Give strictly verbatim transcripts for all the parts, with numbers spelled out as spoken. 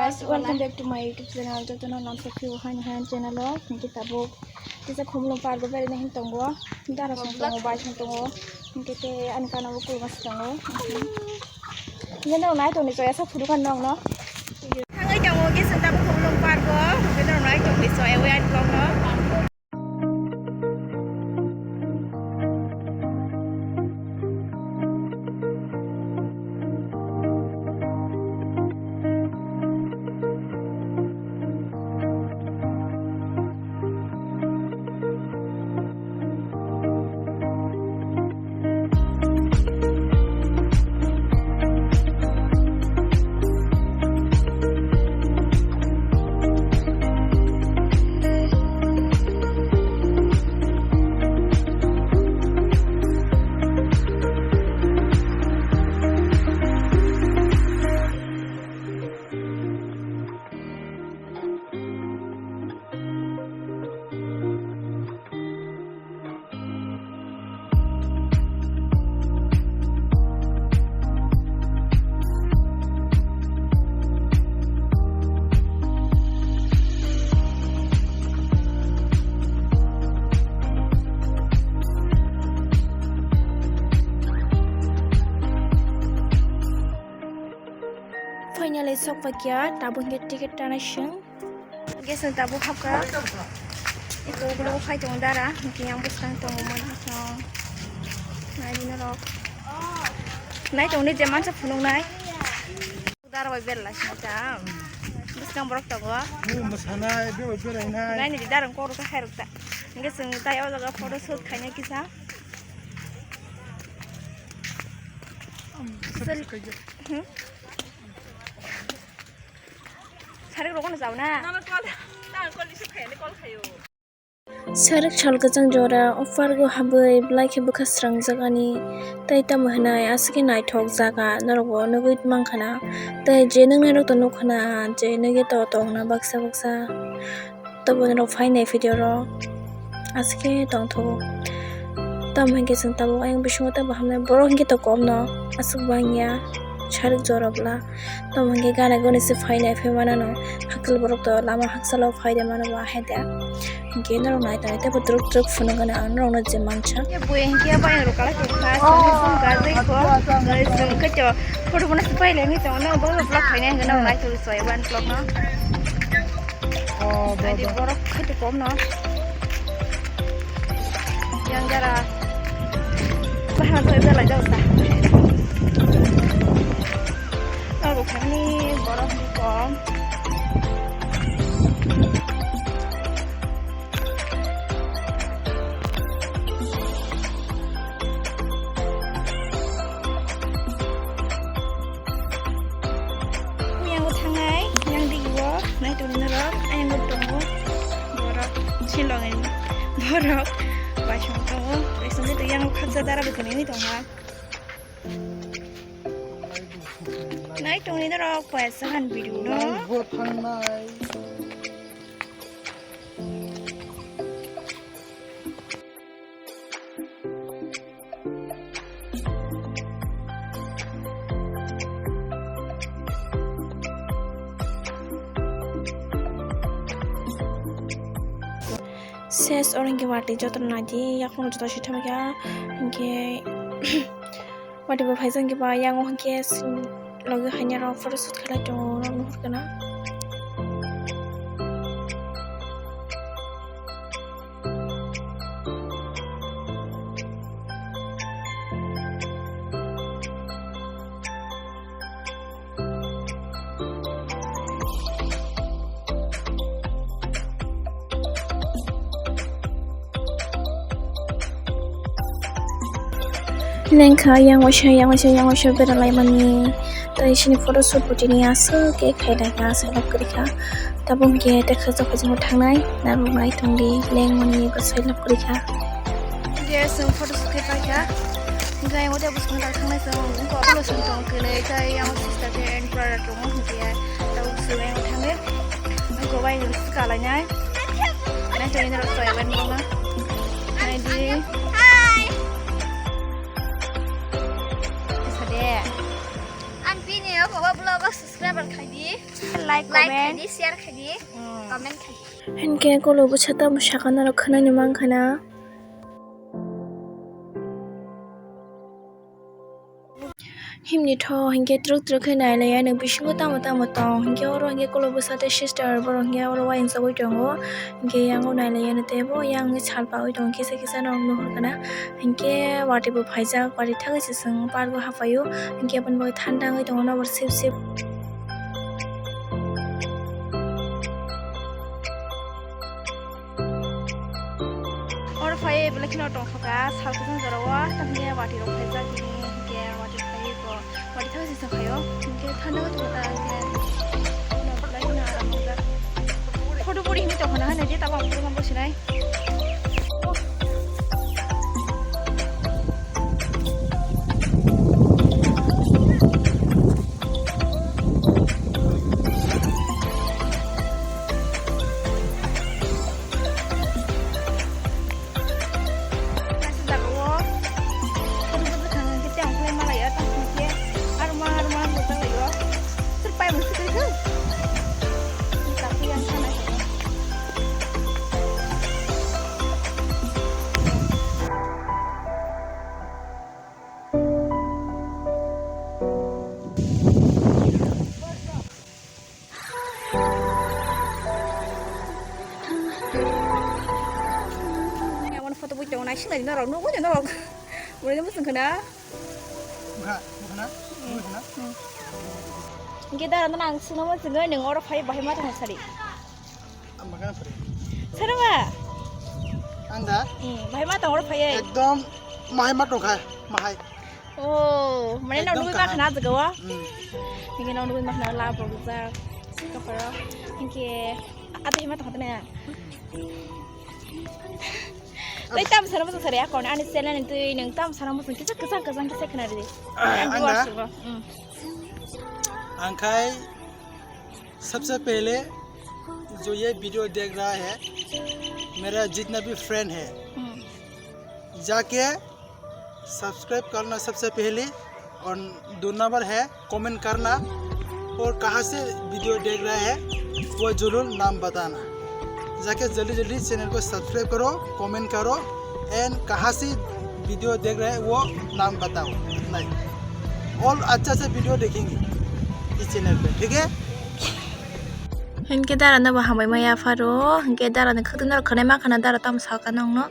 Guys, welcome back to my YouTube channel. Jotono lamsa phio haini haini channel o. Hinkhe tabuk kisa Khumulwng park o beraina hin tongo. Dara song tongo, bai song tongo. Hinkhe te ani kana bo kulma si tongo. Hinkhe no nai tongni choya sa phuru kan nong no. Thangwi tongo kisa tabuk Khumulwng park o. Hinkhe no nai tongni choya wi ani vlog no. Finally, sok paikya, tabuk hinkhe ticket tana sing. Guys, tabuk hapkha. Iko ulo khai tongo dara, hinkhe yang bwskang tongo mano. Nai dino rok. Nai tongni je mansa phunuk nai. Dara bai berla sini ta. Bwskang borok tongo. Ni mwsanai, be bai berainai. Nai ni dara kok rok hai rok ta. Hinkhe chwng tai o jaga photo shoot khaina kisa. Hmm? Sarik rokno jauna. Sarik sal kwchang jora o park o habwi belai khe bwkha srangjak ani, tei tamo hwnwi aswk khe naithok jaga norok bo nugwi mankha na, tei je nuknai rok to nukha na, je nugwi to tongna baksa baksa. Tabuk norok phainai video rok aswk khe tongthogo. Tamo hinkhe chwng tabuk ayang bisingo tei bo hamnai borok hinkhe to kom no aswk bangya sarik jora bwla. Tamo hinkhe gana goni se phainai phai manano, hakhe borok to lama hakchalo phai de mano bo ahai de. Hinkhe norok nai tonwi teibo twrwk twrwk phunukgwno ang norokno je mansa. Bui hinkhe abo ayang rwkha khe kha, songwi song gajai kho, gari song khe to photo bono se pailai ni tongo, norok bo vlog khainai hwnkhe norok nai tongwi soi one vlog no. Adi borok khaito kom no. Yang jara. Bahana to belai jao ta. Abo khani borok kom. Yang bo thangnai, yang digi bo, nai tongni norok, ayang bo tongo, borok, silong ni borok, baisong tongo, baisong ni yang khaksa dara bo kwnwi tongha. Nai tongni norok, paisa han bidu no. Nai bo thangnai. Ses oro hinkhe watwi jotono naidi, yakung joto sithabaikha hinkhe. Watwi bo phaijak hinkhe ba yang o hinkhe logi haina rok photo shoot khlai tongo, norok nuhur kana. Lengkha yang waisa, yang waisa, yang waisa bera laimani. Tei sini photo shoot bo tini aswk khe khailai kha, selap kwrwi kha. Tabuk hinkhe tei khajak khajak thangnai, narwknai tongdi, lengmani bwsai lap kwrwi kha. Hinkhe chwng photo shoot khe paikha. Hinkhe ayang o tei bwskango thangnai chwng, wngkha ulo chwng tong kwnwi tei yang sister khe and brother tongo hinkhe tabuk chwng ayang thangwi wngkha bai swkalainai. Nai tongni norok chwng bai nukna. Naidi. Hi. Kisa de. Ang bini Ako ba vlog o subscriber khai di. Like, like khai comment, di, share khai di, hmm, comment khai di. Hinkhe kolo bwsa tamo sakha norok khwnani mankha na. Himni tho hinkhe twrwk twrwk khe nai laiya nwk bisingo tamo tamo tong hinkhe oro hinkhe kolo bwsa tei sister borok hinkhe oro wayang chogwi tongo. Hinkhe yango nai laiya nwk tei bo yang sal paui tongo kisa kisa norok nuhur kana. Hinkhe watwi bo phaijak, watwi thagwi se chwng park o haphaio. Hinkhe aboni bagwi thanda wngwi tongo nokbar sip sip. Oro phai belai kheno tongkha ka, sal kwchang jora o, tamni watwi rok phaijak, hinkhe watwi phai ko, watwi thagwi se chwng phaio, hinkhe thanda wngwi tongo ta, hinkhe belai kheno aram wngjak. Photo puri hinwi tongkha na, hwnwi di tabang puri ma bosinai. Yang mana foto bui tong nai sinai norok nugui norok. Mulai nang muchung khana. Bukha, bukha na? Bukha na? Hingke dara no ang sungna muchung nung oro phai bahai ma tong sari. Ang bakha na phari. Sara ba? Ang da? Hmm, bahai ma tong oro phai. Ekdom mahai ma tong kha, mahai. Oh, mane ekdom nang nugui kaham. Bakha na jaga wa? Hmm. Hingke nang nugui bakha na la bo ja. Kaparo. Hingke ate ma tong tane. Tei tam sana muchung sari akon ani channel ni twi nung tam sana muchung kisa kisa kisa kisa khna ri. Ang da? Hmm. Ang khai सबसे पहले जो ये वीडियो देख रहा है, मेरा जितना भी फ्रेंड है, हम्म। जाके सब्सक्राइब करना सबसे पहले, और दो नंबर है कमेंट करना, और कहाँ से वीडियो देख रहा है वो जरूर नाम बताना। जाके जल्दी जल्दी चैनल को सब्सक्राइब करो, कमेंट करो, एंड कहाँ से वीडियो देख रहे हैं वो नाम बताओ। इतना ही। और अच्छा से वीडियो देखेंगे इस चैनल पे, ठीक है? Hinkhe dara no bo hambai ma yapharo, hinkhe dara ni khwtwino khwnai ma khana dara tamo saka nongno.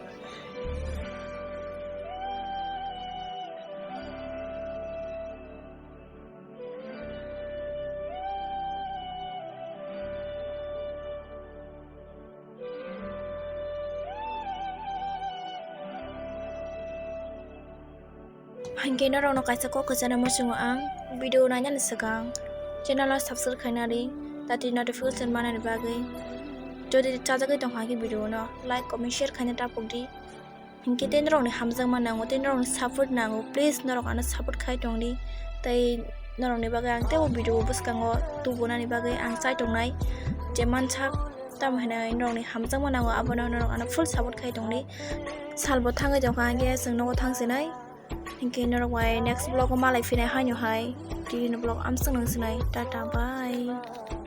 Hinkhe norokno kaisa kok kwchana muchungo ang video nainani swkang channel o subscribe khainani tati notification manani bagwi. Jodi chajagwi tongkha khe video no like, comment, share khaina tapukdi. Hinkhe tei norokni hamjakma nango, tei norokni support nango, please norok ano support khai tongdi. Tei norokni bagwi ang teibo video bwskango tubunani bagwi ang chai tongnai je mansak. Tamo hinwi norokni hamjakma nango, abono norok ano full support khai tongdi. Salbo thangwi tongkha, hinkhe chwng nogo thang sinai. Hinkhe norok bai next vlog o malai phinai haino hai. Tini vlog amswk nang sinai. Tata, bye.